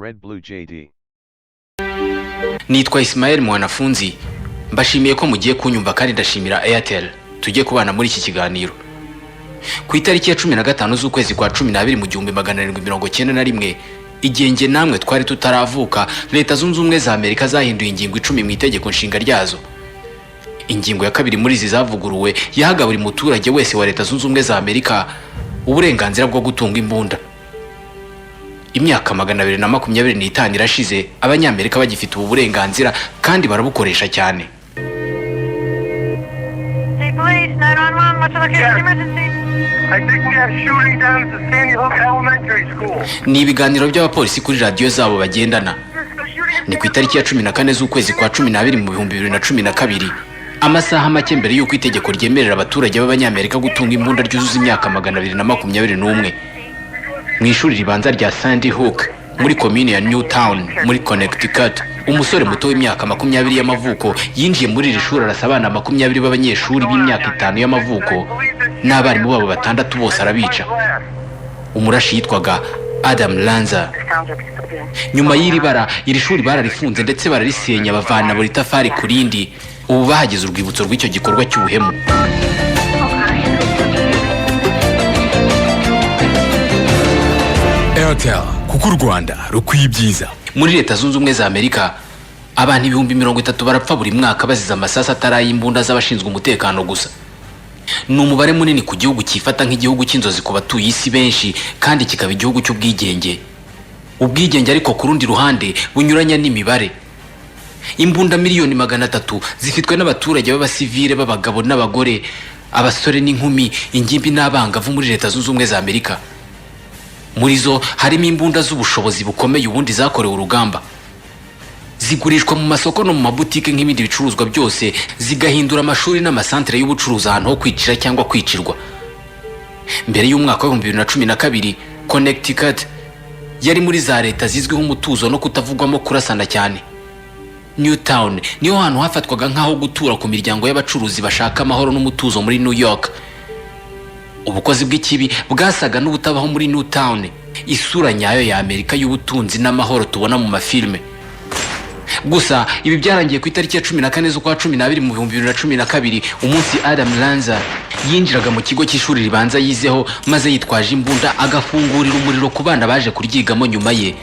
Red Blue JD. Nitwa Ismael Mwanafunzi. Mbashimiye ko mugiye kunyumva kandi ndashimira Airtel tujye kubana muri iki kiganiro. Ku itariki ya 15 z'ukwezi kwa 12 mu 1791, igihe njye namwe twari tutaravuka, Leta Zunze Ubumwe za Amerika zahinduye ingingo 10 mu itegeko nshinga ryazo. Ingingo ya kabiri muri izi zavuguruwe yahaga buri muturage wese wa Leta Zunze Ubumwe za Amerika uburenganzira bwo gutunga imbunda. Imyaka 225 irashize Abanyamerika bagifite ubu burenganzira kandi barabukoresha cyane. State Police, 911, what's the location of the emergency? I think we have shooting down at the Sandy Hook Elementary School. Ni ibiganiro by'abapolisi kuri radiyo zabo bagendana. Ni ku itariki ya 14 z'ukwezi kwa 12 mu 2012, amasaha make mbere y'uko itegeko ryemerera abaturage b'Abanyamerika gutunga imbunda ryuzuza imyaka 221. Mu ishuri ribanza rya Sandy Hook muri komine ya Newtown muri Connecticut, umusore muto w'imyaka 20 y'amavuko yinjiye muri iri shuri, arasa abana 20 b'abanyeshuri b'imyaka 5 y'amavuko n'abarimu babo batandatu, bose arabica. Umurashi yitwaga Adam Lanza. Nyuma y'iri bara, iri shuri bararifunze ndetse bararisenya, bavana buri tafari ku rindi. Ubu bahageze urwibutso rw'icyo gikorwa cy'ubuhemu. Airtel, kuko u Rwanda rukwiye ibyiza. Muri Leta Zunze Ubumwe za Amerika, abantu 30,000 barapfa buri mwaka bazize amasasu atari ay'imbunda z'abashinzwe umutekano gusa. Ni umubare munini ku gihugu cyifata nk'igihugu cy'inzozi ku batuye isi benshi, kandi kikaba igihugu cy'ubwigenge. Ubwigenge ariko ku rundi ruhande bunyuranya n'imibare. Imbunda miliyoni 300 zifitwe n'abaturage b'abasivile, b'abagabo n'abagore, abasore n'inkumi, ingimbi n'abangavu muri Leta Zunze Ubumwe za Amerika. Muri zo harimo imbunda z'ubushobozi bukomeye, ubundi zakorewe urugamba. Zigurishwa mu masoko no mu mabutike nk'ibindi bicuruzwa byose, zigahindura amashuri n'amasantere y'ubucuruzi ahantu ho kwicira cyangwa kwicirwa. Mbere y'umwaka wa 2012, Connecticut yari muri za leta zizwiho umutuzo no kutavugwamo kurasana cyane. Newtown niho hantu hafatwaga nk'aho gutura ku miryango y'abacuruzi bashaka amahoro n'umutuzo muri New York. Ubukozi bw'ikibi bwasaga n'ubutabaho muri Newtown, isura nyayo ya Amerika y'ubutunzi n'amahoro tubona mu mafilme. Gusa ibi byarangiye ku itariki ya 14 z'ukwa 12 mu 2012, umunsi Adam Lanza yinjiraga mu kigo cy'ishuri ribanza yizeho, maze yitwaje imbunda agafungurira umuriro ku bana baje kuryigamo nyuma ye,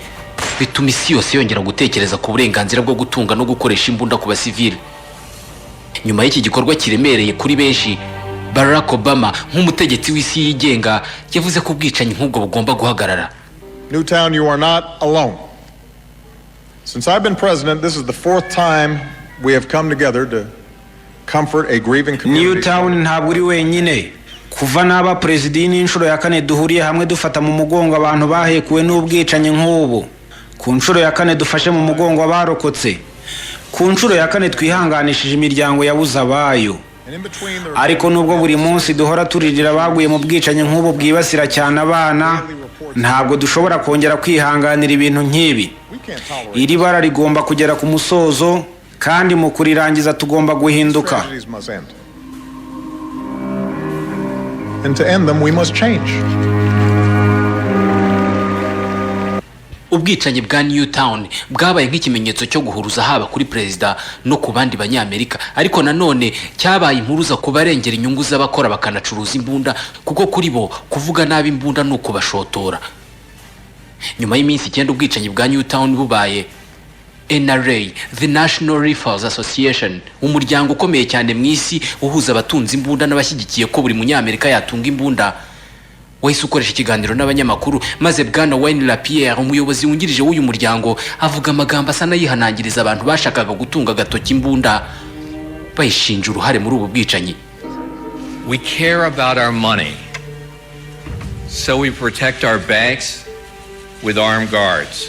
bituma isi yose yongera gutekereza ku burenganzira bwo gutunga no gukoresha imbunda ku basivili. Nyuma y'iki gikorwa kiremereye kuri benshi, Barack Obama, nk'umutegetsi w'isi yigenga, yavuze ko ubwicanyi nk'ubwo bugomba guhagarara. Newtown, you are not alone. Since I've been president, this is the fourth time we have come together to comfort a grieving community. Newtown, ntabwo uri wenyine. Kuva naba perezida, iyi ni inshuro ya kane duhuriye hamwe dufata mu mugongo abantu bahekuwe n'ubwicanyi nk'ubu. Ku nshuro ya kane dufashe mu mugongo abarokotse. Ku nshuro ya kane twihanganishije imiryango yabuze abayo. And in between, there Ariko nubwo buri munsi duhora turirira abaguye mu bwicanyi nk'ubu bwibasira cyane abana, ntabwo dushobora kongera kwihanganira ibintu nk'ibi. We can't tolerate. Iri bara rigomba kugera ku musozo, kandi mu kurirangiza tugomba guhinduka. Tragedies must end. And to end them, we must change. Ubwicanyi bwa Newtown bwabaye nk'ikimenyetso cyo guhuruza, haba kuri perezida no ku bandi Banyamerika, ariko nanone cyabaye impuruza ku barengera inyungu z'abakora bakanacuruza imbunda, kuko kuri bo kuvuga nabi imbunda ni ukubashotora. Nyuma y'iminsi 9 ubwicanyi bwa Newtown bubaye, NRA, The National Rifles Association, umuryango ukomeye cyane mu isi uhuza abatunze imbunda n'abashyigikiye ko buri Munyamerika yatunga imbunda, wahise ukoresha ikiganiro n'abanyamakuru, maze bwana Wayne Lapierre, umuyobozi wungirije w'uyu muryango, avuga amagambo asa n'ayihanangiriza abantu bashakaga gutunga agatoki imbunda bayishinja uruhare muri ubu bwicanyi. We care about our money, so we protect our banks with armed guards.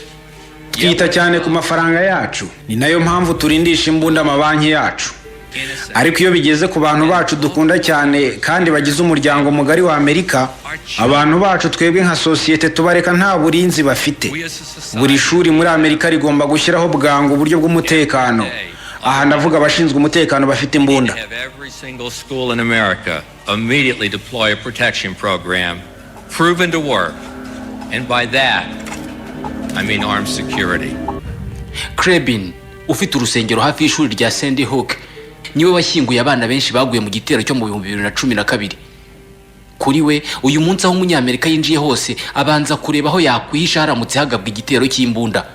Twita cyane ku mafaranga yacu, ni nayo mpamvu turindisha imbunda amabanki yacu. Ariko iyo bigeze ku bantu bacu dukunda cyane kandi bagize umuryango mugari wa Amerika, abantu bacu, twebwe nka sosiyete tubareka nta burinzi bafite. Buri shuri muri Amerika rigomba gushyiraho bwangu uburyo bw'umutekano. Aha ndavuga abashinzwe umutekano bafite imbunda. Have every single school in America immediately deploy a protection program proven to work. And by that, I mean armed security. Krebin ufite urusengero hafi y'ishuri rya Sandy Hook niwe washyinguye abana benshi baguye mu gitero cyo mu 2012. Kuri we, uyu munsi aho umunyamerika yinjiye hose abanza kureba aho yakwihisha haramutse hagabwa igitero cy'imbunda.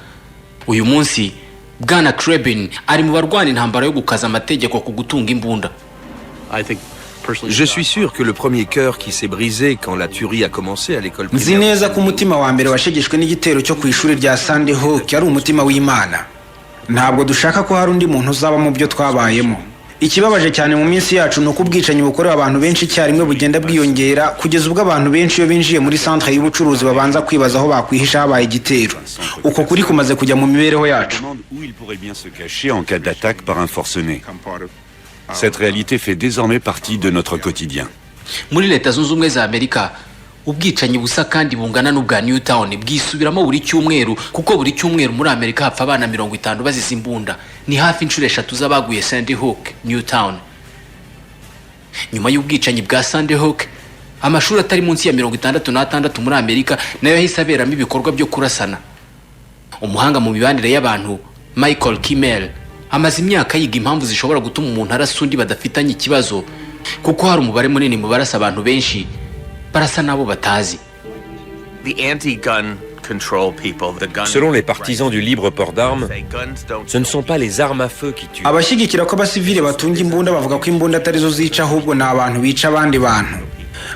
Uyu munsi Bwana Krebin ari mu barwana intambara yo gukaza amategeko ku gutunga imbunda. Je suis sûr que le premier cœur qui s'est brisé quand la tuerie a commencé à l'école Nzi primaire neza ko umutima wa mbere washegeshwe n'igitero cyo ku ishuri rya Sandy Hook ari umutima w'Imana. Ntabwo dushaka ko hari undi muntu uzaba mu byo twabayemo. Ikibabaje cyane mu minsi yacu ni uko ubwicanyi bukorewe abantu benshi icyarimwe bugenda bwiyongera, kugeza ubwo abantu benshi iyo binjiye muri centre y'ubucuruzi babanza kwibaza aho bakwihisha habaye igitero. Uko kuri kumaze kujya mu mibereho yacu. Demande où il pourrait bien se cacher en cas d'attaque par un forcené. Cette réalité fait désormais partie de notre quotidien. Muri Leta Zunze Ubumwe za Amerika, ubwicanyi busa kandi bungana n'ubwa Newtown bwisubiramo buri cyumweru, kuko buri cyumweru muri Amerika hapfa abana 50 bazize imbunda. Ni hafi inshuro eshatu z'abaguye Sandy Hook, Newtown. Nyuma y'ubwicanyi bwa Sandy Hook, amashuri atari munsi ya 66 muri Amerika nayo yahise aberamo ibikorwa byo kurasana. Umuhanga mu mibanire y'abantu Michael Kimmel amaze imyaka yiga impamvu zishobora gutuma umuntu arasa undi badafitanye ikibazo, kuko hari umubare munini mu barasa abantu benshi barasa n'abo batazi. The anti-gun control people, the gun Selon les partisans du libre port d'armes, ce ne sont pas les armes à feu qui tuent. Abashyigikira ko abasivile batunga imbunda bavuga ko imbunda atari zo zica, ahubwo ni abantu bica abandi bantu.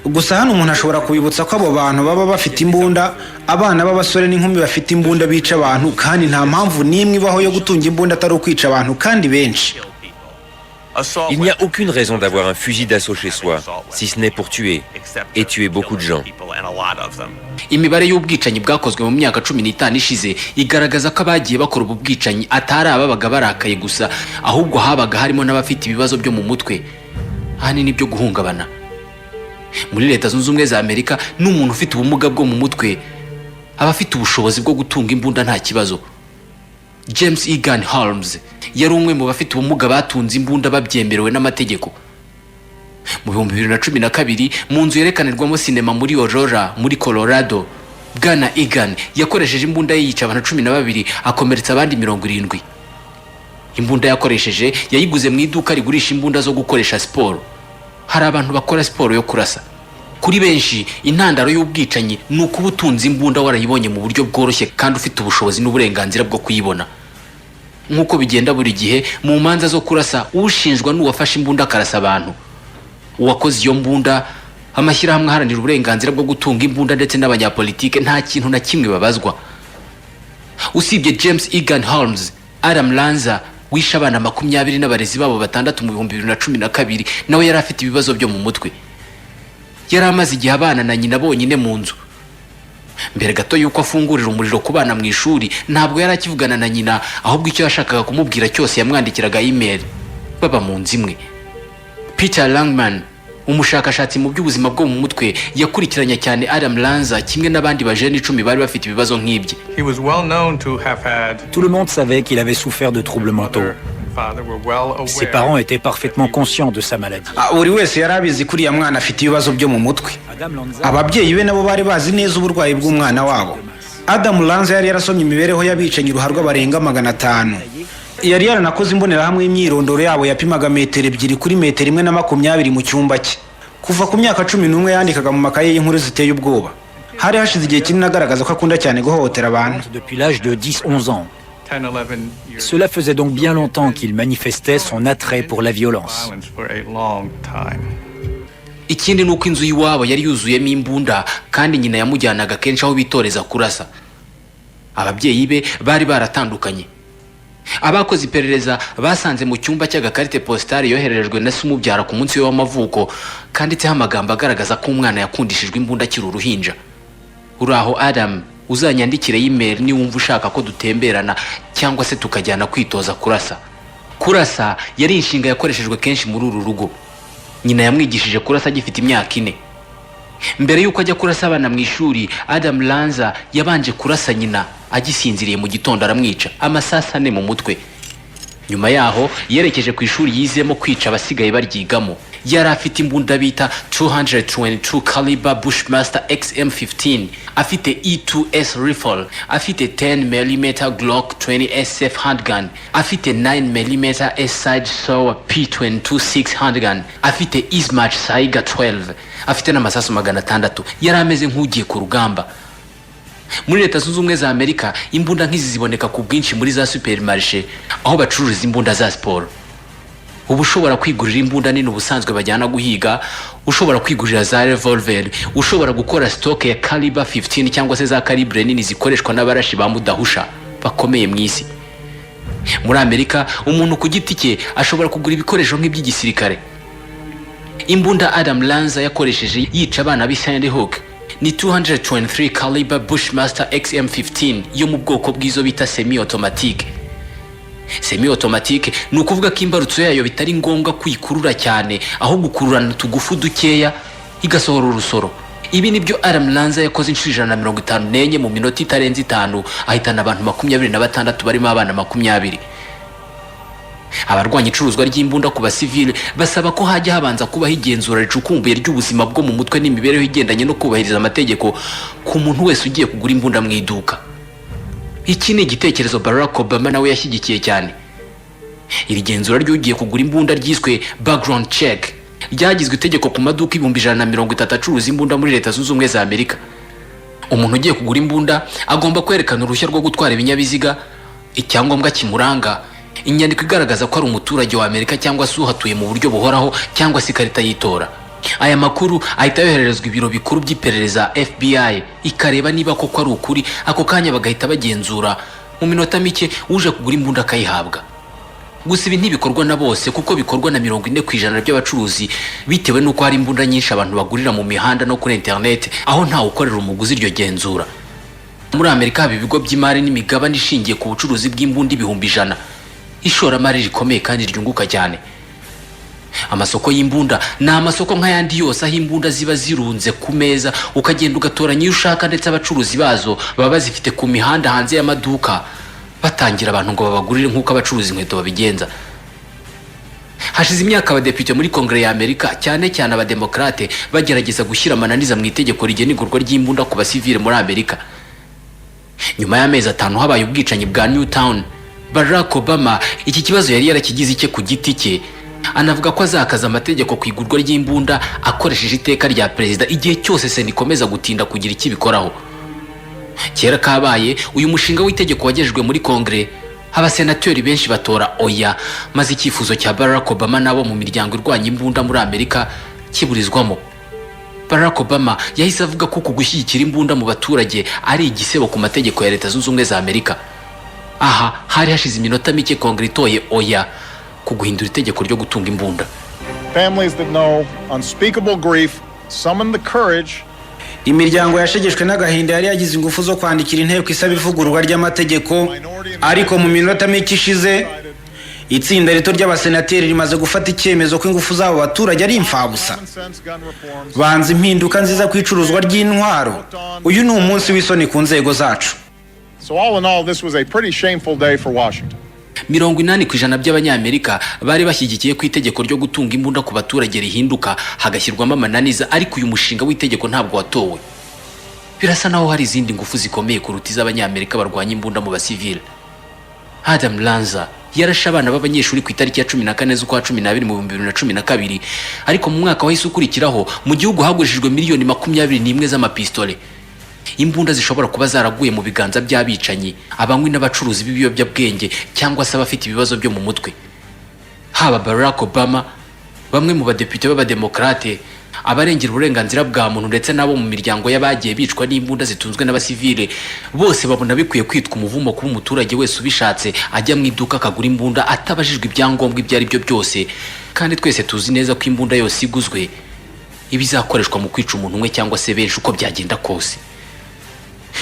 Gusa hano umuntu ashobora kubibutsa ko abo bantu baba bafite imbunda, abana b'abasore n'inkumi bafite imbunda bica abantu, kandi nta mpamvu n'imwe ibaho yo gutunga imbunda atari ukwica abantu kandi benshi. Il n'y a aucune raison d'avoir un fusil d'assaut chez soi, si ce n'est pour tuer, et tuer beaucoup de gens. Imibare y'ubwicanyi bwakozwe mu myaka 15 ishize igaragaza ko abagiye bakora ubu bwicanyi atari ababaga barakaye gusa, ahubwo habaga harimo n'abafite ibibazo byo mu mutwe, ahanini byo guhungabana. Muri Leta Zunze Ubumwe za Amerika, n'umuntu ufite ubumuga bwo mu mutwe aba afite ubushobozi bwo gutunga imbunda nta kibazo. James Egan Holmes yari umwe mu bafite ubumuga batunze imbunda babyemerewe n'amategeko. Mu 2012, mu nzu yerekanirwamo sinema muri Aurora muri Colorado, Bwana Egan yakoresheje imbunda ye yica abantu 12, akomeretsa abandi 70. Imbunda yakoresheje yayiguze mu iduka rigurisha imbunda zo gukoresha siporo. Hari abantu bakora siporo yo kurasa. Kuri benshi, intandaro y'ubwicanyi ni ukuba utunze imbunda warayibonye mu buryo bworoshye kandi ufite ubushobozi n'uburenganzira bwo kuyibona. Nk'uko bigenda buri gihe mu manza zo kurasa, ushinjwa n'uwafashe imbunda akarasa abantu. Uwakoze iyo mbunda, amashyirahamwe aharanira uburenganzira bwo gutunga imbunda ndetse n'abanyapolitike nta kintu na kimwe babazwa. Usibye James Egan Holmes, Adam Lanza wishe abana 20 n'abarezi babo batandatu mu 2012 nawe yari afite ibibazo byo mu mutwe. Yari amaze igihe abana na nyina bonyine mu nzu. Mbere gato y'uko afungurira umuriro ku bana mu ishuri, ntabwo yari akivugana na nyina, ahubwo icyo yashakaga kumubwira cyose yamwandikiraga email baba mu nzu imwe. Peter Langman, umushakashatsi mu by'ubuzima bwo mu mutwe, yakurikiranye cyane Adam Lanza kimwe n'abandi bajene 10 bari bafite ibibazo nk'ibye. He was well known to have had Tout le monde savait qu'il avait souffert de troubles mentaux. Father were well aware. Ses parents étaient parfaitement conscients de sa maladie. Ah, buri wese yari abizi ko uriya mwana afite ibibazo byo mu mutwe. Adam Lanza Ababyeyi be nabo bari bazi neza uburwayi bw'umwana wabo. Adam Lanza yari yarasomye imibereho y'abicanyi ruharwa barenga 500. Yari yaranakoze imbonerahamwe y'imyirondoro yabo yapimaga metero 2 kuri metero 1.20 mu cyumba cye. Kuva ku myaka 11 yandikaga mu makaye y'inkuru ziteye ubwoba. Hari hashize igihe kinini agaragaza ko akunda cyane guhohotera abantu. Depuis l'âge de 10-11 ans. 10, 11 years. Cela faisait donc bien longtemps qu'il manifestait son attrait pour la violence. Violence for a long time. Ikindi ni uko inzu y'iwabo yari yuzuyemo imbunda, kandi nyina yamujyanaga kenshi aho bitoreza kurasa. Ababyeyi be bari baratandukanye. Abakoze iperereza basanze mu cyumba cy'agakarite positari yohererejwe na se umubyara ku munsi we w'amavuko, kanditseho amagambo agaragaza ko umwana yakundishijwe imbunda akiri uruhinja. "Uraho Adam, uzanyandikire email niwumva ushaka ko dutemberana cyangwa se tukajyana kwitoza kurasa." Kurasa yari inshinga yakoreshejwe kenshi muri uru rugo. Nyina yamwigishije kurasa agifite imyaka 4. Mbere y'uko ajya kurasa abana mu ishuri, Adam Lanza yabanje kurasa nyina agisinziriye mu gitondo, aramwica amasasa ane mu mutwe. Nyuma yaho yerekeje ku ishuri yizemo kwica abasigaye baryigamo. Yari afite imbunda bita 222 caliber Bushmaster XM15, afite E2S rifle, afite 10 mm Glock 20 SF handgun, afite 9 mm SIG Sauer P226 handgun, afite Izhmash Saiga 12, afite n'amasasu 600. Yari ameze nk'ugiye ku rugamba. Muri Leta Zunze Ubumwe za Amerika, imbunda nk'izi ziboneka ku bwinshi muri za supermarché, aho bacururiza imbunda za siporo. Uba ushobora kwigurira imbunda nini ubusanzwe bajyana guhiga, ushobora kwigurira za revolver, ushobora gukora stock ya caliber 15 cyangwa se za calibre nini zikoreshwa n'abarashi ba mudahusha bakomeye mu isi. Muri Amerika, umuntu ku giti cye ashobora kugura ibikoresho nk'iby'igisirikare. Imbunda Adam Lanza yakoresheje yica abana b'i Sandy Hook ni 223 caliber Bushmaster XM15 yo mu bwoko bw'izo bita semi automatique. Semi automatique ni ukuvuga ko imbarutso yayo bitari ngombwa kuyikurura cyane, ahubwo ukururana utugufu dukeya igasohora urusoro. Ibi nibyo Adam Lanza yakoze inshuro 154 mu minota itarenze 5, ahitana abantu 26 barimo abana 20. Abarwanya icuruzwa ry'imbunda ku basivile basaba ko hajya habanza kubaho igenzura ricukumbuye ry'ubuzima bwo mu mutwe n'imibereho igendanye no kubahiriza amategeko ku muntu wese ugiye kugura imbunda mu iduka. Iki ni igitekerezo Barack Obama nawe yashyigikiye cyane. Iri genzura ry'ugiye kugura imbunda ryiswe background check ryagizwe itegeko ku maduka 130,000 acuruza imbunda muri Leta Zunze Ubumwe za Amerika. Umuntu ugiye kugura imbunda agomba kwerekana uruhushya rwo gutwara ibinyabiziga, icyangombwa kimuranga, inyandiko igaragaza ko ari umuturage wa Amerika cyangwa se uhatuye mu buryo buhoraho, cyangwa se ikarita y'itora. Aya makuru ahita yohererezwa ibiro bikuru by'iperereza, FBI, ikareba niba koko ari ukuri. Ako kanya bagahita bagenzura, mu minota mike uje kugura imbunda akayihabwa. Gusa ibi ntibikorwa na bose, kuko bikorwa na 40% by'abacuruzi, bitewe n'uko hari imbunda nyinshi abantu bagurira mu mihanda no kuri interineti, aho ntawe ukorera umuguzi iryo genzura. Muri Amerika haba ibigo by'imari n'imigabane ishingiye ku bucuruzi bw'imbunda 100,000, ishoramari rikomeye kandi ryunguka cyane. Amasoko y'imbunda ni amasoko nk'ayandi yose, aho imbunda ziba zirunze ku meza, ukagenda ugatoranya iyo ushaka, ndetse abacuruzi bazo baba bazifite ku mihanda hanze y'amaduka, batangira abantu ngo babagurire nk'uko abacuruza inkweto babigenza. Hashize imyaka abadepite muri Kongere ya Amerika, cyane cyane Abademokarate, bagerageza gushyira amananiza mu itegeko rigena igurwa ry'imbunda ku basivile muri Amerika. Nyuma y'amezi 5 habaye ubwicanyi bwa Newtown, Barack Obama iki kibazo yari yarakigize icye ku giti cye, anavuga ko azakaza amategeko ku igurwa ry'imbunda akoresheje iteka rya perezida igihe cyose Sena ikomeza gutinda kugira icyo ibikoraho. Kera kabaye, uyu mushinga w'itegeko wagejejwe muri Kongere, abasenateri benshi batora oya, maze icyifuzo cya Barack Obama n'abo mu miryango irwanya imbunda muri Amerika kiburizwamo. Barack Obama yahise avuga ko uku gushyigikira imbunda mu baturage ari igisebo ku mategeko ya Leta Zunze Ubumwe za Amerika. Aha hari hashize iminota mike Kongere itoye oya ku guhindura itegeko ryo gutunga imbunda. Families that know unspeakable grief summon the courage Imiryango yashegeshwe n'agahinda yari yagize ingufu zo kwandikira inteko isaba ivugururwa ry'amategeko, ariko mu minota mike ishize itsinda rito ry'abasenateri rimaze gufata icyemezo ko ingufu z'abo baturage ari imfabusa. Banze impinduka nziza ku icuruzwa ry'intwaro. Uyu ni umunsi w'isoni ku nzego zacu. So all in all, this was a pretty shameful day for Washington. 80% by'Abanyamerika bari bashyigikiye ko itegeko ryo gutunga imbunda ku baturage rihinduka, hagashyirwamo amananiza, ariko uyu mushinga w'itegeko ntabwo watowe. Birasa naho hari izindi ngufu zikomeye kuruta iz'Abanyamerika barwanya imbunda mu basivile. Adam Lanza yarashe abana b'abanyeshuri ku itariki ya 14 z'ukwa 12 mu 2012, ariko mu mwaka wahise ukurikiraho mu gihugu hagurishijwe miliyoni 21 z'amapistole, imbunda zishobora kuba zaraguye mu biganza by'abicanyi, abanywi n'abacuruzi b'ibiyobyabwenge, cyangwa se abafite ibibazo byo mu mutwe. Haba Barack Obama, bamwe mu badepite b'Abademokarate, abarengera uburenganzira bwa muntu, ndetse n'abo mu miryango y'abagiye bicwa n'imbunda zitunzwe n'abasivile, bose babona bikwiye kwitwa umuvumo kuba umuturage wese ubishatse ajya mu iduka akagura imbunda atabajijwe ibyangombwa ibyo ari byo byose, kandi twese tuzi neza ko imbunda yose iguzwe iba izakoreshwa mu kwica umuntu umwe cyangwa se benshi uko byagenda kose.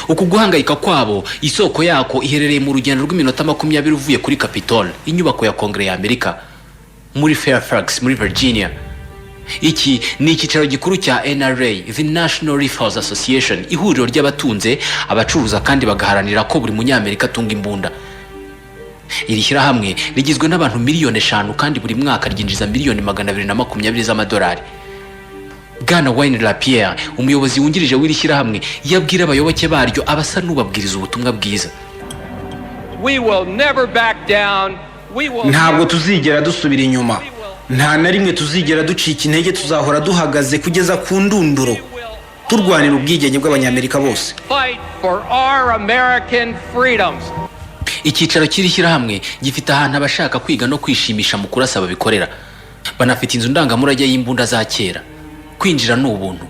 Uku guhangayika kwabo, isoko yako iherereye mu rugendo rw'iminota 20 uvuye kuri Capitol, inyubako ya Kongere ya Amerika, muri Fairfax, muri Virginia. Iki ni icyicaro gikuru cya NRA, the National Rifles Association, ihuriro ry'abatunze, abacuruza kandi bagaharanira ko buri Munyamerika atunga imbunda. Iri shyirahamwe rigizwe n'abantu miliyoni 5 kandi buri mwaka ryinjiza miliyoni 220 z'amadolari. Bwana Wayne Lapierre, umuyobozi wungirije w'iri shyirahamwe, iyo abwira abayoboke baryo aba asa n'ubabwiriza ubutumwa bwiza. We will never back down. We will Ntabwo tuzigera dusubira inyuma, nta na rimwe tuzigera ducika intege. Tuzahora duhagaze kugeza ku ndunduro, turwanira ubwigenge bw'Abanyamerika bose. fight for our American freedoms. Icyicaro cy'iri shyirahamwe gifite ahantu abashaka kwiga no kwishimisha mu kurasa babikorera. Banafite inzu ndangamurage y'imbunda za kera. Kwinjira ni ubuntu.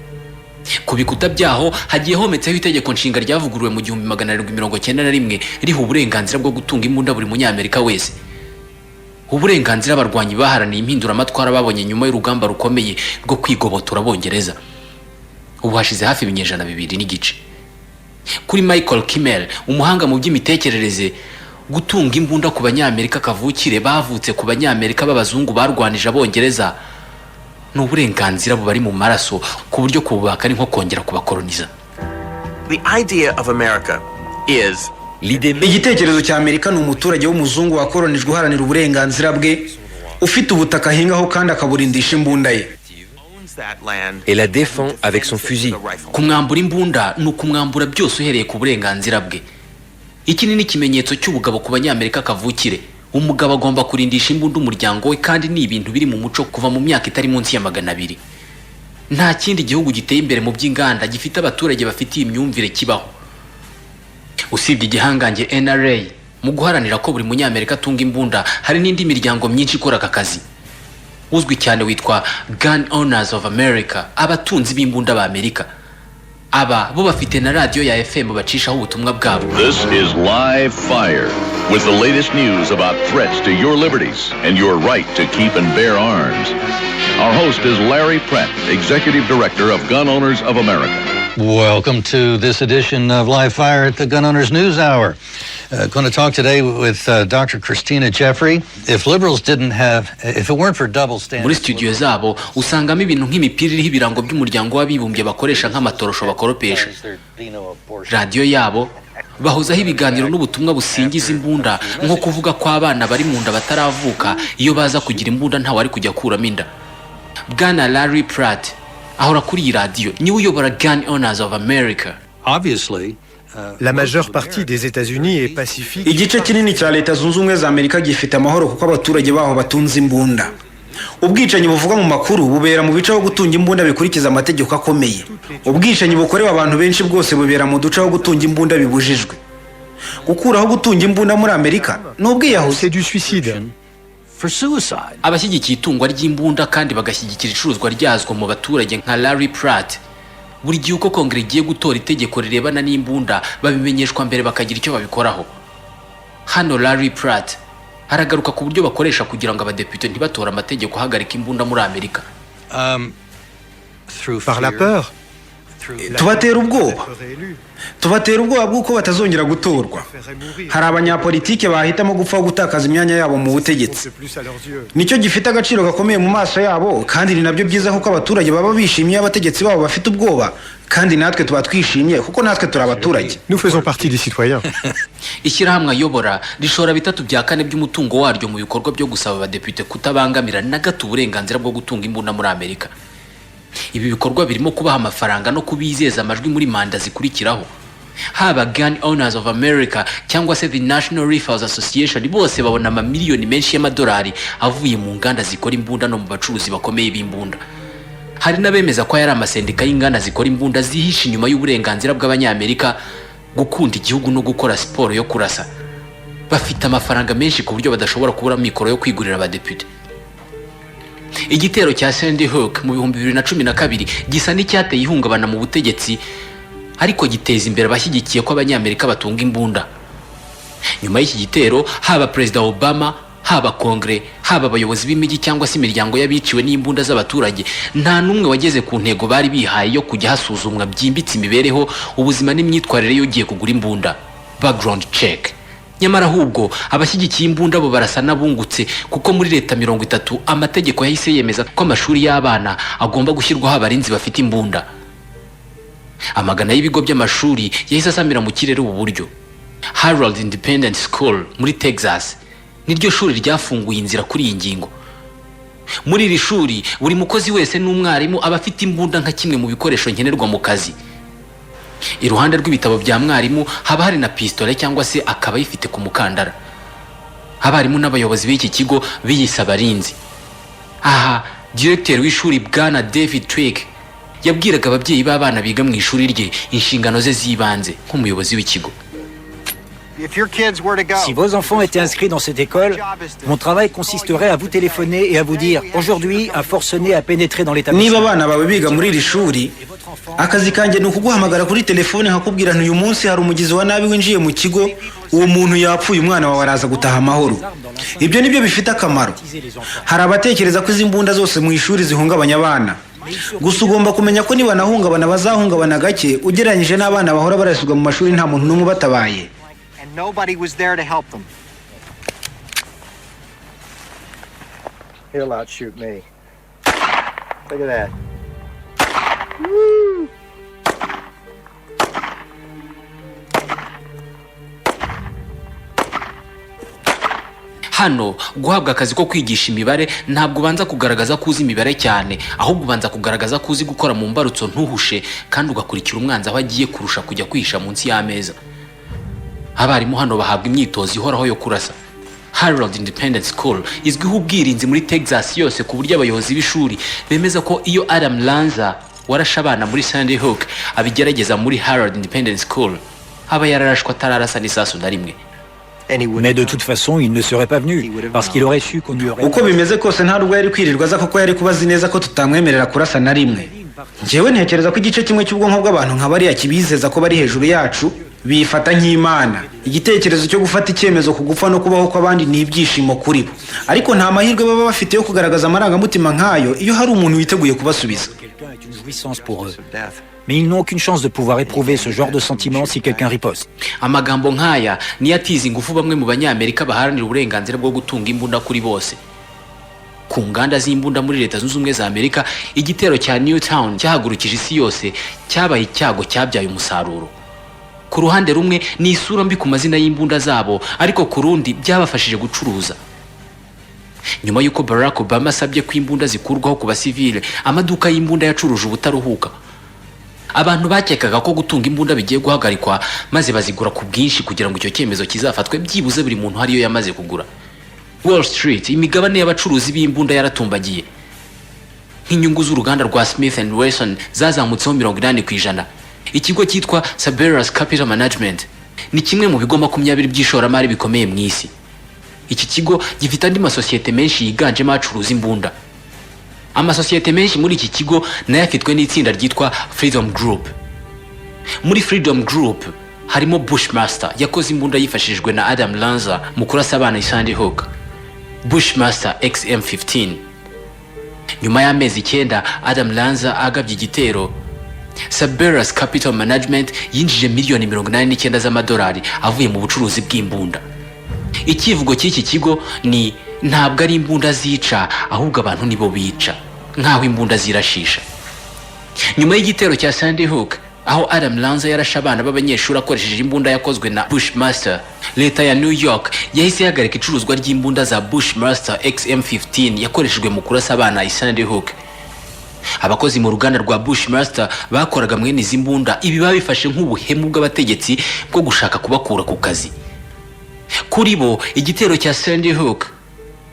Ku bikuta byaho hagiye hometseho Itegeko Nshinga ryavuguruwe mu 1791, riha uburenganzira bwo gutunga imbunda buri Munyamerika wese, uburenganzira abarwanyi baharaniye impinduramatwara babonye nyuma y'urugamba rukomeye rwo kwigobotora Abongereza. Ubu hashize hafi ibinyejana 2 n'igice. Kuri Michael Kimmel, umuhanga mu by'imitekerereze, gutunga imbunda ku Banyamerika kavukire bavutse ku Banyamerika b'abazungu barwanije Abongereza ni uburenganzira bubari mu maraso, ku buryo kububaka ari nko kongera kubakoroniza. The idea of America is Igitekerezo cya Amerika ni umuturage w'umuzungu wakoronijwe uharanira uburenganzira bwe, ufite ubutaka ahingaho kandi akaburindisha imbunda ye. Et la défend avec son fusil. Kumwambura imbunda ni ukumwambura byose, uhereye ku burenganzira bwe. Iki ni n'ikimenyetso cy'ubugabo ku Banyamerika kavukire. Umugabo agomba kurindisha imbunda umuryango we, kandi ni ibintu biri mu muco kuva mu myaka itari munsi ya 200. Nta kindi gihugu giteye imbere mu by'inganda gifite abaturage bafitiye imyumvire kibaho, usibye igihangange NRA. Mu guharanira ko buri Munyamerika atunga imbunda, hari n'indi miryango myinshi ikora aka kazi. Uzwi cyane witwa Gun Owners of America, abatunzi b'imbunda ba Amerika. Aba bo bafite na radiyo ya FM bacishaho ubutumwa bwabo. This is Live Fire with the latest news about threats to your liberties and your right to keep and bear arms. Our host is Larry Pratt, Executive Director of Gun Owners of America. Welcome to this edition of Live Fire at the Gun Owners News Hour. Going to talk today with Dr. Christina Jeffrey. If liberals didn't have, if it weren't for double standards. Muri studio zabo usangamo ibintu nk'imipira iriho ibirango by'Umuryango w'Abibumbye bakoresha nk'amatorosho bakoropesha. Radiyo yabo bahozaho ibiganiro n'ubutumwa busingiza imbunda, nko kuvuga ko abana bari mu nda bataravuka, iyo baza kugira imbunda ntawari kujya akuramo inda. Bwana Larry Pratt ahora kuri iyi radiyo, niwe uyobora Gun Owners of America. Obviously, La majeure partie des États-Unis est pacifique. Igice kinini cya Leta Zunze Ubumwe za Amerika gifite amahoro kuko abaturage baho batunze imbunda. Ubwicanyi buvugwa mu makuru bubera mu bice aho gutunga imbunda bikurikiza amategeko akomeye. Ubwicanyi bukorewe abantu benshi bwose bubera mu duce aho gutunga imbunda bibujijwe. Gukuraho gutunga imbunda muri Amerika ni ubwiyahuzi. C'est du suicide. For suicide. Abashyigikiye itungwa ry'imbunda kandi bagashyigikira icuruzwa ryazwo mu baturage nka Larry Pratt, buri gihe uko Kongere igiye gutora itegeko rirebana n'imbunda babimenyeshwa mbere, bakagira icyo babikoraho. Hano Larry Pratt aragaruka ku buryo bakoresha kugira ngo abadepite ntibatore amategeko ahagarika imbunda muri Amerika. Through Par la fear, peur. Tubatera ubwoba, tubatera ubwoba bw'uko batazongera gutorwa. Hari abanyapolitike bahitamo gupfa aho gutakaza imyanya yabo mu butegetsi. Nicyo gifite agaciro gakomeye mu maso yabo, kandi ni nabyo byiza kuko abaturage baba bishimye iyo abategetsi babo bafite ubwoba, kandi natwe tuba twishimye kuko natwe turi abaturage. Nous faisons partie des citoyens. Ishyirahamwe ayobora rishora bitatu bya kane by'umutungo waryo mu bikorwa byo gusaba abadepite kutabangamira na gato uburenganzira bwo gutunga imbunda muri Amerika. Ibi bikorwa birimo kubaha amafaranga no kubizeza amajwi muri manda zikurikiraho. Haba Gun Owners of America cyangwa se the National Rifles Association, bose babona amamiliyoni menshi y'amadolari avuye mu nganda zikora imbunda no mu bacuruzi bakomeye b'imbunda. Hari n'abemeza ko aya ari amasendika y'inganda zikora imbunda zihishe inyuma y'uburenganzira bw'Abanyamerika gukunda igihugu no gukora siporo yo kurasa. Bafite amafaranga menshi ku buryo badashobora kubura mikoro yo kwigurira abadepite. Igitero cya Sandy Hook mu 2012 gisa n'icyateye ihungabana mu butegetsi, ariko giteza imbere abashyigikiye ko Abanyamerika batunga imbunda. Nyuma y'iki gitero, haba Perezida Obama, haba Kongere, haba abayobozi b'imijyi cyangwa se imiryango y'abiciwe n'imbunda z'abaturage, nta n'umwe wageze ku ntego bari bihaye yo kujya hasuzumwa byimbitse imibereho, ubuzima n'imyitwarire y'ugiye kugura imbunda, background check. Nyamara ahubwo abashyigikiye imbunda bo barasa n'abungutse, kuko muri leta 30 amategeko yahise yemeza ko amashuri y'abana agomba gushyirwaho abarinzi bafite imbunda. Amagana y'ibigo by'amashuri yahise asamira mu kirere ubu buryo. Harold Independent School muri Texas. Niryo shuri ryafunguye inzira kuri iyi ngingo. Muri iri shuri, buri mukozi wese n'umwarimu aba afite imbunda nka kimwe mu bikoresho nkenerwa mu kazi. Iruhande rw'ibitabo bya mwarimu haba hari na pisitole, cyangwa se akaba ayifite ku mukandara. Abarimu n'abayobozi b'iki kigo biyise abarinzi. Aha diregiteri w'ishuri, bwana David Twigg, yabwiraga ababyeyi b'abana biga mu ishuri rye inshingano ze z'ibanze nk'umuyobozi w'ikigo. Si vos enfants étaient inscrits dans cette école, mon travail consisterait à vous téléphoner et à vous dire: aujourd'hui, un forcené a pénétré dans Niba l'établissement. abana bawe biga muri iri shuri, akazi kanjye ni ukuguhamagara kuri telefone nkakubwira nti: uyu munsi hari umugizi wa nabi winjiye mu kigo, uwo muntu yapfuye, umwana wawe araza gutaha amahoro. Ibyo nibyo bifite akamaro. Hari abatekereza ko izi mbunda zose mu ishuri zihungabanya abana. Gusa ugomba kumenya ko nibanahungabana, bazahungabana gake ugereranyije n'abana bahora barasirwa mu mashuri nta muntu n'umwe ubatabaye. And nobody was there to help them. He'll outshoot me. Look at that. Woo! Hano guhabwa akazi ko kwigisha imibare, ntabwo ubanza kugaragaza ko uzi imibare cyane, ahubwo ubanza kugaragaza ko uzi gukora mu mbarutso ntuhushe, kandi ugakurikira umwanzi aho agiye kurusha kujya kwihisha munsi y'ameza. Abarimu hano bahabwa imyitozo ihoraho yo kurasa. Harrold Independent School izwiho ubwirinzi muri Texas yose, ku buryo abayobozi b'ishuri bemeza ko iyo Adam Lanza warashe abana muri Sandy Hook abigerageza muri Harrold Independent School, aba yararashwe atararasa n'isasu na rimwe. Mais de toute façon, il ne serait pas venu, parce qu'il aurait su qu'on lui aurait. Uko bimeze kose, nta nubwo yari kwirirwa aza, kuko yari kuba azi neza ko tutamwemerera kurasa na rimwe. Njyewe ntekereza ko igice kimwe cy'ubwonko bw'abantu nka bariya kibizeza ko bari hejuru yacu, bifata nk'imana. Igitekerezo cyo gufata icyemezo ku gupfa no kubaho kw'abandi ni ibyishimo kuri bo, ariko nta mahirwe baba bafite yo kugaragaza amarangamutima nk'ayo iyo hari umuntu witeguye kubasubiza. Quelqu'un est une jouissance pour eux. Mais ils n'ont aucune chance de pouvoir éprouver ce genre de sentiment si quelqu'un riposte. Amagambo nk'aya niyo atiza ingufu bamwe mu Banyamerika baharanira uburenganzira bwo gutunga imbunda kuri bose. Ku nganda z'imbunda muri Leta Zunze Ubumwe za Amerika, igitero cya Newtown cyahagurukije isi yose cyabaye icyago cyabyaye umusaruro. Ku ruhande rumwe ni isura mbi ku mazina y'imbunda zabo, ariko ku rundi byabafashije gucuruza. Nyuma y'uko Barack Obama asabye ko imbunda zikurwaho ku basivile, amaduka y'imbunda yacuruje ubutaruhuka. Abantu bakekaga ko gutunga imbunda bigiye guhagarikwa, maze bazigura ku bwinshi kugira ngo icyo cyemezo kizafatwe byibuze buri muntu hariyo yamaze kugura. Wall Street, imigabane y'abacuruzi b'imbunda yaratumbagiye. Nk'inyungu z'uruganda rwa Smith and Wesson zazamutseho 80%. Ikigo cyitwa Cerberus Capital Management ni kimwe mu bigo 20 by'ishoramari bikomeye mu isi. Iki kigo gifite andi masosiyete menshi yiganjemo acuruza imbunda. Amasosiyete menshi muri iki kigo nayo afitwe n'itsinda ryitwa Freedom Group. Muri Freedom Group harimo Bushmaster, yakoze imbunda yifashishijwe na Adam Lanza mu kurasa abana i Sandy Hook, Bushmaster XM15. Nyuma y'amezi 9 Adam Lanza agabye igitero, Cerberus Capital Management yinjije miliyoni 89 z'amadolari avuye mu bucuruzi bw'imbunda. Icyivugo cy'iki kigo ni: ntabwo ari imbunda zica, ahubwo abantu nibo bica, nk'aho imbunda zirashisha. Nyuma y'igitero cya Sandy Hook, aho Adam Lanza yarashe abana b'abanyeshuri akoresheje imbunda yakozwe na Bushmaster, leta ya New York yahise ihagarika icuruzwa ry'imbunda za Bushmaster XM15 yakoreshejwe mu kurasa abana i Sandy Hook. Abakozi mu ruganda rwa Bushmaster bakoraga mwene izi mbunda, ibi babifashe nk'ubuhemu bw'abategetsi bwo gushaka kubakura ku kazi. Kuri bo, igitero cya Sandy Hook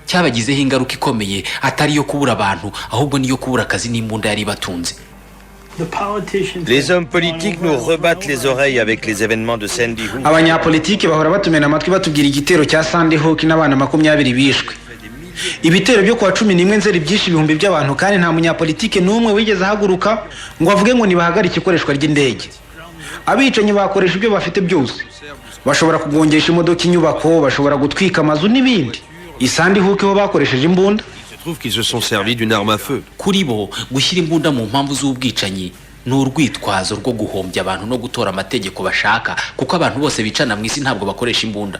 cyabagizeho ingaruka ikomeye, atari iyo kubura abantu, ahubwo niyo kubura akazi n'imbunda yari ibatunze. Les hommes politiques nous rebattent les oreilles avec les événements de Sandy Hook. Abanyapolitiki bahora batumena amatwi batubwira igitero cya Sandy Hook n'abana 20 bishwe. Ibitero byo kuwa 11 Nzeri byishe ibihumbi by'abantu, kandi nta munyapolitike n'umwe wigeze ahaguruka ngo avuge ngo nibahagarike ikoreshwa ry'indege. Abicanyi bakoresha ibyo bafite byose: bashobora kugongesha imodoka inyubako, bashobora gutwika amazu n'ibindi. I Sandy Hook ho bakoresheje imbunda. Il se trouve qu'ils se sont servis d'une arme à feu. Kuri bo, gushyira imbunda mu mpamvu z'ubwicanyi ni urwitwazo rwo guhombya abantu no gutora amategeko bashaka, kuko abantu bose bicana mu isi ntabwo bakoresha imbunda.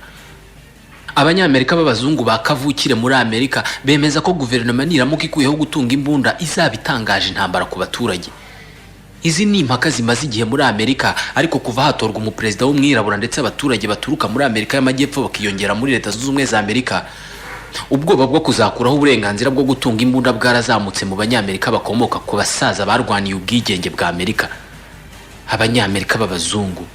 Abanyamerika b'abazungu ba kavukire muri Amerika bemeza ko guverinoma niramuka ikuyeho gutunga imbunda, izaba itangaje intambara ku baturage. Izi ni impaka zimaze igihe muri Amerika, ariko kuva hatorwa umuperezida w'umwirabura ndetse abaturage baturuka muri Amerika y'Amajyepfo bakiyongera muri Leta Zunze Ubumwe za Amerika, ubwoba bwo kuzakuraho uburenganzira bwo gutunga imbunda bwarazamutse mu Banyamerika bakomoka ku basaza barwaniye ubwigenge bwa Amerika, Abanyamerika b'abazungu.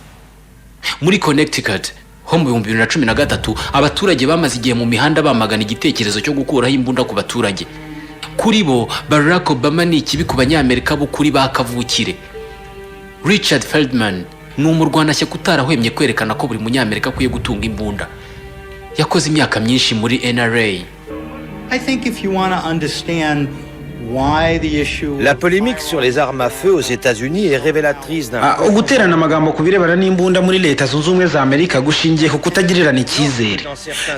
Muri Connecticut ho mu 2013, abaturage bamaze igihe mu mihanda bamagana igitekerezo cyo gukuraho imbunda ku baturage. Kuri bo, Barack Obama ni ikibi ku Banyamerika b'ukuri ba kavukire. Richard Feldman ni umurwanashyaka utarahwemye kwerekana ko buri Munyamerika akwiye gutunga imbunda. Yakoze imyaka myinshi muri NRA. I think if you want to understand why the issue La polémique sur les armes à feu aux États-Unis est révélatrice d'un Uguterana amagambo ku birebana n'imbunda muri Leta Zunze Ubumwe za Amerika gushingiye ku kutagirirana icyizere.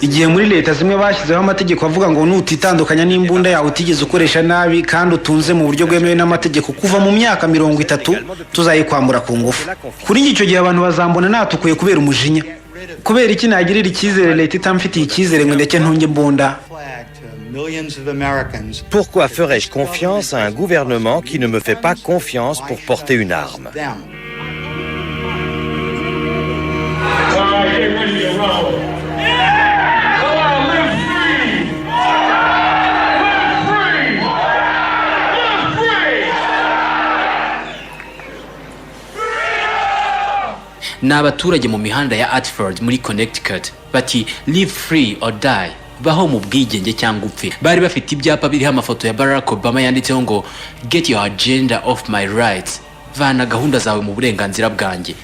Igihe muri leta zimwe bashyizeho amategeko avuga ngo nutitandukanya n'imbunda yawe utigeze ukoresha nabi kandi utunze mu buryo bwemewe n'amategeko kuva mu myaka 30, tuzayikwambura ku ngufu. Kuri njye, icyo gihe abantu bazambona natukuye kubera umujinya. Kubera iki nagirira icyizere leta itamfitiye icyizere ngo ndeke ntunge imbunda? Flag to millions of Americans. Pourquoi ferais-je confiance à un gouvernement qui ne me fait pas confiance pour porter une arme? Them. All right, get ready to rumble. Come on, live free! Live free! Live free! Ni abaturage mu mihanda ya Hartford muri Connecticut, bati "Live free or die", baho mu bwigenge cyangwa upfe. Bari bafite ibyapa biriho amafoto ya Barack Obama yanditseho ngo "Get your agenda off my rights", vana gahunda zawe mu burenganzira bwanjye.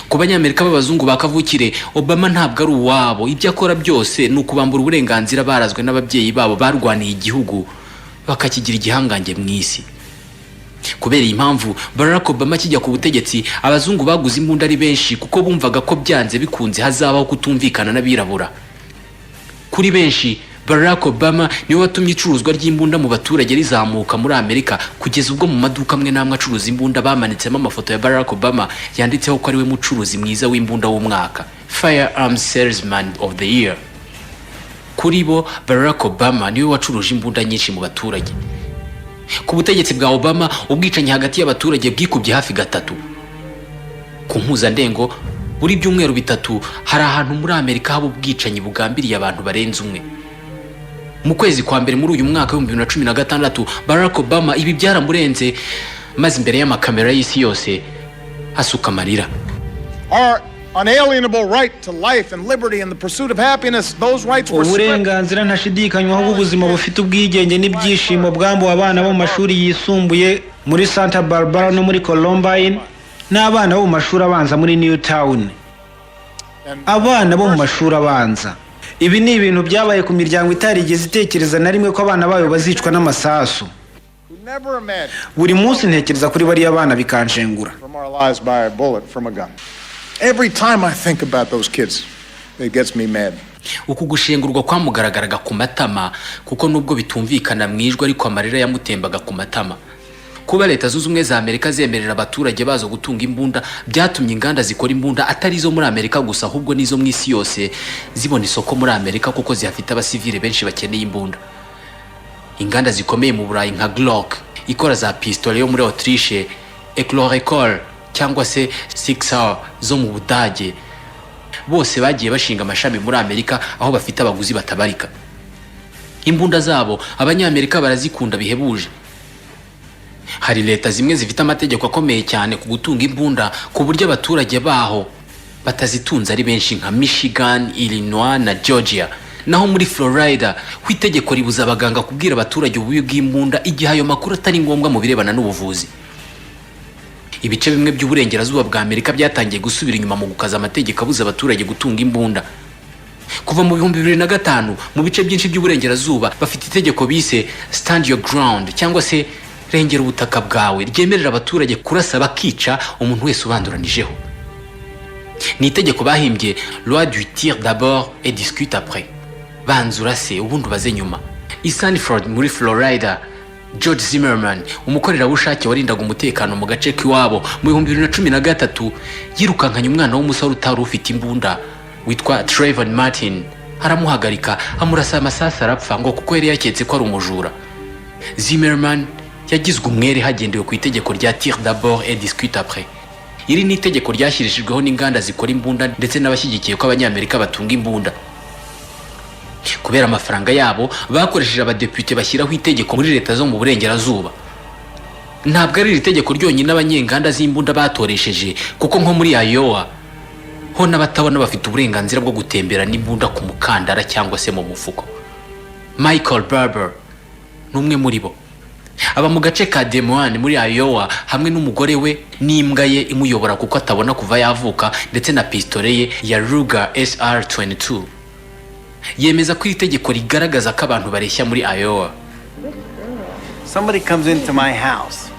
Ku Banyamerika b'abazungu ba kavukire, Obama ntabwo ari uwabo. Ibyo akora byose ni ukubambura uburenganzira barazwe n'ababyeyi babo barwaniye igihugu bakakigira igihangange mu isi. Kubera iyi mpamvu, Barack Obama akijya ku butegetsi, abazungu baguze imbunda ari benshi, kuko bumvaga ko byanze bikunze hazabaho kutumvikana n'abirabura. Kuri benshi, Barack Obama niwe watumye icuruzwa ry'imbunda mu baturage rizamuka muri Amerika, kugeza ubwo mu maduka amwe n'amwe acuruza imbunda bamanitsemo amafoto ya Barack Obama yanditseho ko ariwe mucuruzi mwiza w'imbunda w'umwaka, Firearms Salesman of the Year. Kuri bo, Barack Obama niwe wacuruje imbunda nyinshi mu baturage. Ku butegetsi bwa Obama, ubwicanyi hagati y'abaturage bwikubye hafi gatatu. Ku mpuzandengo, buri byumweru 3 hari ahantu muri Amerika haba ubwicanyi bugambiriye abantu barenze umwe. Mu kwezi kwa mbere muri uyu mwaka w'2016, Barack Obama ibi byaramurenze, maze imbere y'amakamera y'isi yose asuka amarira. Our unalienable right to life and liberty and the pursuit of happiness, those rights were stripped. Uburenganzira ntashidikanywaho bw'ubuzima bufite ubwigenge n'ibyishimo bwambuwe abana bo mu mashuri yisumbuye muri Santa Barbara no muri Columbine, n'abana bo mu mashuri abanza muri Newtown. Abana bo mu mashuri abanza. Ibi ni ibintu byabaye ku miryango itarigeze itekereza na rimwe ko abana bayo bazicwa n'amasasu. Never imagined Buri munsi ntekereza kuri bariya bana bikanshengura. from our lives by a bullet from a gun. Every time I think about those kids, it gets me mad. Uku gushengurwa kwamugaragaraga ku matama, kuko nubwo bitumvikana mu ijwi, ariko amarira yamutembaga ku matama. Kuba Leta Zunze Ubumwe za Amerika zemerera abaturage bazo gutunga imbunda byatumye inganda zikora imbunda, atari izo muri Amerika gusa ahubwo n'izo mu isi yose, zibona isoko muri Amerika, kuko zihafite abasivile benshi bakeneye imbunda. Inganda zikomeye mu Burayi nka Glock ikora za pistolet yo muri Autriche, Chloricol cyangwa se Sig Sauer zo mu Budage, bose bagiye bashinga amashami muri Amerika, aho bafite abaguzi batabarika. Imbunda zabo Abanyamerika barazikunda bihebuje. Hari leta zimwe zifite amategeko akomeye cyane ku gutunga imbunda, ku buryo abaturage baho batazitunze ari benshi, nka Michigan, Illinois na Georgia. Naho muri Florida ho itegeko ribuza abaganga kubwira abaturage ububi bw'imbunda igihe ayo makuru atari ngombwa mu birebana n'ubuvuzi. Ibice bimwe by'uburengerazuba bwa Amerika byatangiye gusubira inyuma mu gukaza amategeko abuza abaturage gutunga imbunda. Kuva mu 2005, mu bice byinshi by'uburengerazuba bafite itegeko bise "Stand your ground" cyangwa se "Rengera ubutaka bwawe", ryemerera abaturage kurasa bakica umuntu wese ubanduranijeho. Ni itegeko bahimbye "Loi du tire d'abord et discute après", banza urase ubundi ubaze nyuma. I Sanford muri Florida, George Zimmerman, umukorerabushake warindaga umutekano mu gace k'iwabo, mu 2013 yirukankanye umwana w'umusore utari ufite imbunda witwa Trayvon Martin, aramuhagarika, amurasa amasasu arapfa, ngo kuko yari yaketse ko ari umujura. Zimmerman Yagizwe umwere hagendewe ku itegeko rya "tire d'abord et discute après". Iri ni itegeko ryashyirijweho n'inganda zikora imbunda ndetse n'abashyigikiye ko Abanyamerika batunga imbunda. Kubera amafaranga yabo, bakoresheje abadepite bashyiraho itegeko muri leta zo mu burengerazuba. Ntabwo ari iri tegeko ryonyine abanyenganda z'imbunda batoresheje, kuko nko muri Iowa ho n'abatabona bafite uburenganzira bwo gutembera n'imbunda ku mukandara cyangwa se mu mufuko. Michael Barber ni umwe muri bo. Aba mu gace ka Des Moines muri Iowa hamwe n'umugore we n'imbwa ye imuyobora kuko atabona kuva yavuka, ndetse na pistole ye ya Ruger SR22. Yemeza ko iri tegeko rigaragaza ko abantu bareshya muri Iowa. Somebody comes into my house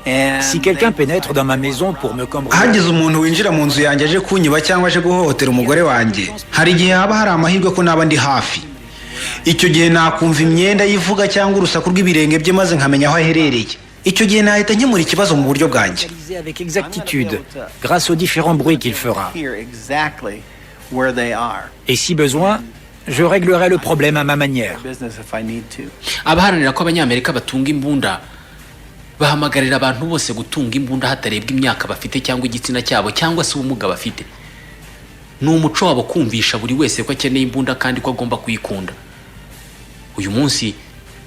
and Si quelqu'un pénètre dans ma maison pour me cambrioler, Hagize umuntu winjira mu nzu yanjye aje kunyiba cyangwa aje guhohotera umugore wanjye, hari igihe haba hari amahirwe ko naba ndi hafi. Icyo gihe nakumva imyenda yivuga cyangwa urusaku rw'ibirenge bye, maze nkamenya aho aherereye. Icyo gihe nahita nkemura ikibazo mu buryo bwanjye. Avec exactitude, grâce aux différents bruits qu'il fera. Hear exactly where they are. Et si besoin, je réglerai le problème à ma manière. Business if I need to. Abaharanira ko Abanyamerika batunga imbunda bahamagarira abantu bose gutunga imbunda hatarebwa imyaka bafite cyangwa igitsina cyabo cyangwa se ubumuga bafite. Ni umuco wabo kumvisha buri wese ko akeneye imbunda kandi ko agomba kuyikunda. Uyu munsi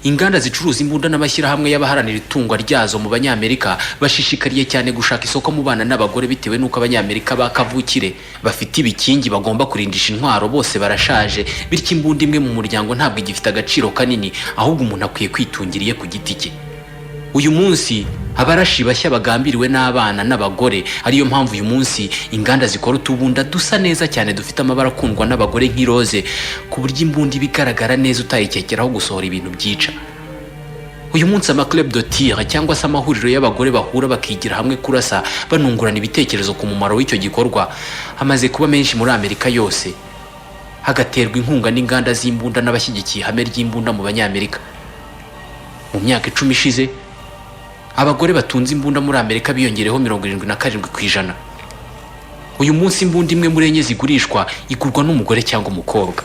inganda zicuruza imbunda n'amashyirahamwe y'abaharanira itungwa ryazo mu Banyamerika bashishikariye cyane gushaka isoko mu bana n'abagore, bitewe n'uko Abanyamerika ba kavukire bafite ibikingi bagomba kurindisha intwaro bose barashaje. Bityo imbunda imwe mu muryango ntabwo igifite agaciro kanini, ahubwo umuntu akwiye kwitungira iye ku giti cye. Uyu munsi abarashi bashya bagambiriwe n'abana n'abagore, ariyo mpamvu uyu munsi inganda zikora utubunda dusa neza cyane dufite amabara akundwa n'abagore nk'iroze, ku buryo imbunda iba igaragara neza utayikekeraho gusohora ibintu byica. Uyu munsi ama club de tir cyangwa se amahuriro y'abagore bahura bakigira hamwe kurasa, banungurana ibitekerezo ku mumaro w'icyo gikorwa, amaze kuba menshi muri Amerika yose, hagaterwa inkunga n'inganda z'imbunda n'abashyigikiye ihame ry'imbunda mu Banyamerika. Mu myaka 10 ishize, abagore batunze imbunda muri Amerika biyongereyeho 77%. Uyu munsi imbunda imwe muri enye zigurishwa igurwa n'umugore cyangwa umukobwa.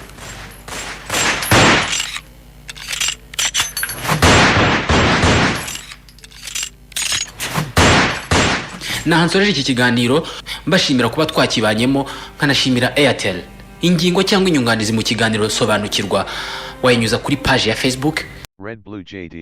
Naha nsoreje iki kiganiro, mbashimira kuba twakibanyemo, nkanashimira Airtel. Ingingo cyangwa inyunganizi mu kiganiro Sobanukirwa wayinyuza kuri paji ya Facebook. Red Blue JD.